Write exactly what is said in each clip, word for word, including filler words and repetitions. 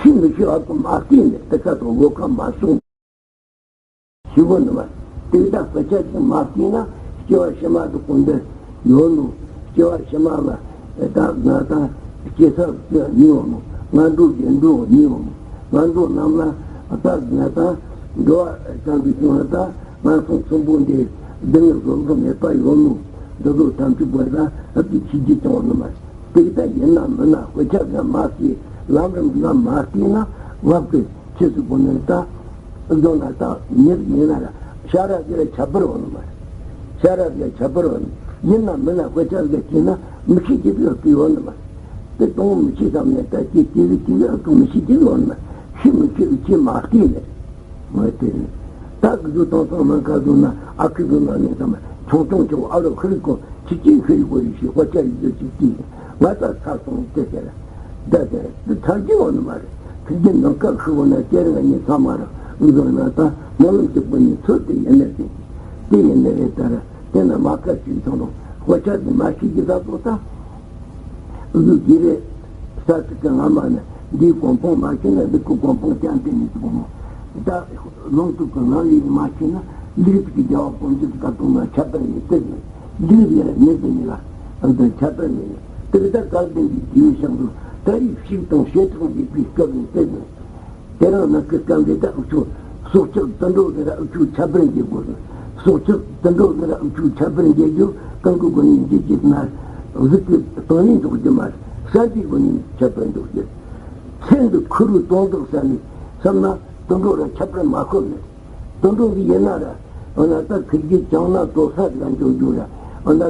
ཤི་མི་ཤི་བར་དུ་མ་སྐྱེས་ནས་དེ་ཁ་དང་བོད་ཁ་མ་སོང་། ཞུ་གོ་ནི་མ། དེ་དག་སྐད་ཆ་ཅིག་མ་སྐྱེས་ན་སྐྱེ་བ་ཕྱི་མ་དུ་ཀུན་ཏུ་ཡོད་ནོ། སྐྱེ་བ་ཕྱི་མ་ལ་ད་ང་དང་སྐྱེ་ས་སྐྱེ་ནི་ཡོད་ནོ། ང་འགྲོ་རྒྱུ་འགྲོ་ནི་ཡོད་ནོ། ང་འགྲོ་རྣམས་ལ་ད་ང་དང་འགྲོ་བ་ཙམ་གྱི་བྱུང་བ་ད་ང་སོང་གསུམ་པོ་འདི་སྡུག་བསྔལ་བཟོད་གསུམ་མེད་པ་ཡོད་ནོ། འདི་ཚོ་ཐམས་ཅད་པོ་ད་ཨ་ཙི་ཆིག་བརྒྱུད་ཀྱང་ནི་མ། དེ་ལྟ་ཡིན་ན་མིན་ན་དཔེ་ཆ་ཟིག་མ་ཤེས། ལམ་རིམ་ཟིག་མ་ཤེས་ན་བབ་གི་ཆི་ཟིག་པོ་ནི་ད་འདོན་ན་ད་མྱི་ཡིན་ན་ར་ཤ་ར་ཟིག་ལ་ཁྱད་པར་ཡོད་ནི་མ་རེད། ཤ་ར་ཟིག་ལ་ཁྱད་པར་ཡོད་ནི་ཡིན་ན་མིན་ན་དཔེ་ཆ་ཟིག་ཤེས་ན་མི་ཤེས་ཀྱི་ཡོད་ཀྱི་ཡོད་ནི་མ་རེད། དེ་གཏོང་མི་ཤེས་བསམ་ནས་ད་ཅི་ཅི་ཟིག་ཅི་ཟིག་གཏོང་མི་ཤེས་ཀྱི་ཡོད་ནི་མ་རེད། ཤེས་མི་ཤེས་ཀྱི་ཅི་མ་ཤེས་ནས། ངས་དེ་ནི་ད་གི་ཟུར་དང་ཚང་མ་ག་ཟུར་ན་ཨ་ཁུ་ཟུར་ན་ནས་ཚང་མ་ཆུང་ཆུང་ཆུང་ཨ་རོ་ཁུ་རི་ཀོ་ཁྱི་ཁྱི་ཁུ་རི་ཀོ་རི་ཞིག་ཧོ་ཅ་ཡི་ཟོ་ཅིག་ཏི་ང་ད་ཚར་སོང་དེ་ཟེར། ད་དེ་དེ་ཚར་གྱི་ཡོད་ནི་མ་རེད། ཁུ་རྒྱུ་ནང་ཀ་ཁུ་བོ་ན་ཅེར་ང་ནི་ཚང་མ་ར་འུ་ཟོ་ན་ད་སྨོན་ལམ་གཅིག་པོ་ནི་ཚོད་དེ་ཡིན་ནི་རེད། དེ་ཡིན་ནི་རེད་ད་ར་དེ་ན་མ་ཁ་ཅིག་ཚང་རོ་ཧོ་ཅ་དེ་མ་ཤི་གི་ད་ཚོ་ད། ཨུ་ཚུགས་ཀྱི་རེད། ས་ཚིགས་ཀྱི་ང་མ་ནི་འདིའི་གོ་འཕང་མ་ཤེས་ན་འདི་ཀུ་གོ་འཕང་ཅང་དེ་མི་ཚུགས་མོ། ད་ལུང་དུ་ཀུ་ང་ལས་མ་ཤེས་ན་ལུགས་ཀྱི་རྒྱལ་བ་དཀོན་མཆོག་ག་དུང་ན་ཁྱད་པར་ཡིན་ཏེ། ལུགས་ཡིན་ལ་མི་ཟེར་ཡིན་ལ་ཨ་འདི་ཁྱད་པར་མེད། དེ་ལྟར་བཀའ་དྲིན་གྱི་རྒྱུའི་ཞང་དུ་ད་རེས་ཤིག་དང་བྱེ་བྲག་འདས་པའི་སྐབས་ཡིན་ཏེ། དེ་རིང་ནང་གི་སྐབས་འདི་ད་ཨུ་ཆུ་སྲོག་ཆགས་དུད་འགྲོ་ཟེར་ཨུ་ཆུ་ཁྱད་པར་འབྱེད་དགོས། སྲོག་ཆགས་དུད་འགྲོ་ཟེར་ཨུ་ཆུ་ཁྱད་པར་འབྱེད་རྒྱུ་གང་གི་སྒོ་ནས་འབྱེད་ཀྱི་ན། གཟུགས་ཀྱི་སྟེང་ནས་འཇོག་རྒྱུ་མ་རེད། བསམ་པའི་སྒོ་ནས་ཁྱད་པར་འཇོག་རྒྱུ། ཚེ་འདི་ཁུ་རུ་དོན་དག་བསམ་ནས་བསམ་ན་དུད་འགྲོ་ལ་ཁྱད་པར་མ་ཤོར་མེད། དུད་འགྲོ་ཟིག་ཡིན་ན་ར། འོ་ན་ད་ཁུར་གྱིས་བཅང་ན་དོ་ས་ཟིག་ལ་འཇོག་རྒྱུ་ར། འོ་ན་ད།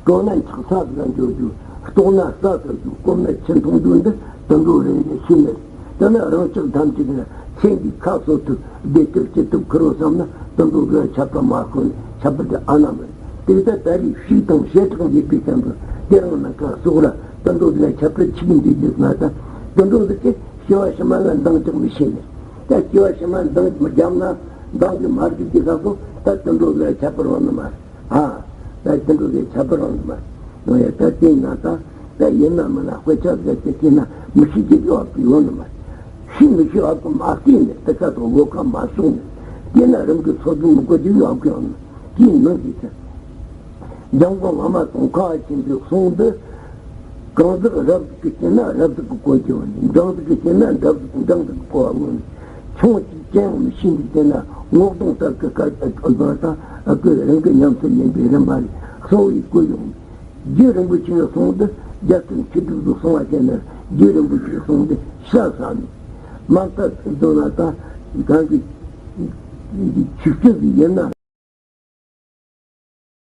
སྤྲོ་ན་འཁྱག་ས་ཟིག་ལ་འཇོག་རྒྱུ། ལྟོགས་ན་ས་ཟིག་རྒྱུ། སྐོམ་ན་ཆུ་འཐུང་རྒྱུ་འདི་དུད་འགྲོ་རེ་རེ་ཤེས་ནས། དེ་ནས་རང་ཅག་ཐམས་ཅད་ཀྱི་ཚེ་འདིའི་ཁ་གསོ་ཐུབ། བདེ་ཐུབ་སྐྱིད་ཐུབ་ཁུར་རོ་བསམ་ན་དུད་འགྲོ་གི་ཁྱད་པར་མ་ཤོར་ནས་ཁྱད་པར་དེ་ཨ་ན་མེད། དེ་ལྟར་ད་རེས་ཤིག་དང་བྱེ་བྲག་འདས་པའི་སྐབས་སུ་དེ་རང་ན་ཁ་སོགས་ར་དུད་འགྲོ་ལ་ཁྱད་པར་ཆིག་འདུས་རྒྱུ་ན་ད་དུད་འགྲོ་ཟིག་གིས་སྐྱེ་བ་ཕྱི་མ་ལ་འདང་ཅང་མི་ཤེས་ནས། ད་སྐྱེ་བ་ཕྱི་མ་འདང་མི་བརྒྱབ་ན་འདང་གི་མ་བརྒྱབ་ཀྱི་ས་སོ་ད་དུད་འགྲོ་ལ་ཁྱད་པར་ཡོད་ནི་མ་རེད། ཨ། ད་དེ་འདྲ་ཟེར་ཁྱད་པར་རང་མ། ཡང་ཡང་ད་དེ་ན་ད་ད་ཡིན་ན་མིན་ན་དཔེ་ཆ་ཟེར་དེ་དེ་ན་མི་ཤེས་ཀྱི་ཡོད་པ་ཡོད་ནི་མ། ཤི་མི་ཤི་བར་དུ་མ་སྐྱེས་ནས་དེ་ཁ་དང་བོད་ཁ་མ་སོང་ནས་དེ་ན་རང་གི་ཚོགས་དུ་མི་དགོས་ཀྱི་ཡོད་ཀྱི་ཡོད་ནི་དེའི་ནང་གི་ཚེ། འཇམ་མགོན་བླ་མ་དང་ཁ་ཆེན་པོའི་གསུང་འདི། གང་ཟག་རབ་ཏུ་སྐྱེས་ན་རབ་ཏུ་གི་གོ་རྒྱུ་བ་ནི། འབྲིང་ཟིག་གི་སྐྱེས་ན་འབྲིང་ཟིག་འབྲིང་ཟིག་གི་གོ་བ་བོ་ནི། ཆུང་ཅིག་ཅན་ཡང་མི་ཤེས་འདུག་དེ་ན་ངོ་གདོང་ལྟར་གི་དཀར་དཀར་དང་ཨ་ཀི་རང་གི་ཉམས་སུ་ལེན་པའི་རིམ་པ་ལས་གསང་བའི་སྐུ་ཡོང་། རྒྱུ་རིན་པོ་ཆེའི་གསུང་འདི་རྒྱ་ཚུལ་ཆོས་དྲུག་ཏུ་གསུང་བ་བྱས་ན་རྒྱུ་རིན་པོ་ཆེའི་གསུང་འདི་ཤ་ཟ་ནས་མ་ལྟ་ཚུལ་དུ་ན་ད་གང་གི་ཆིག་སྒྲིལ་ཡིན་ན།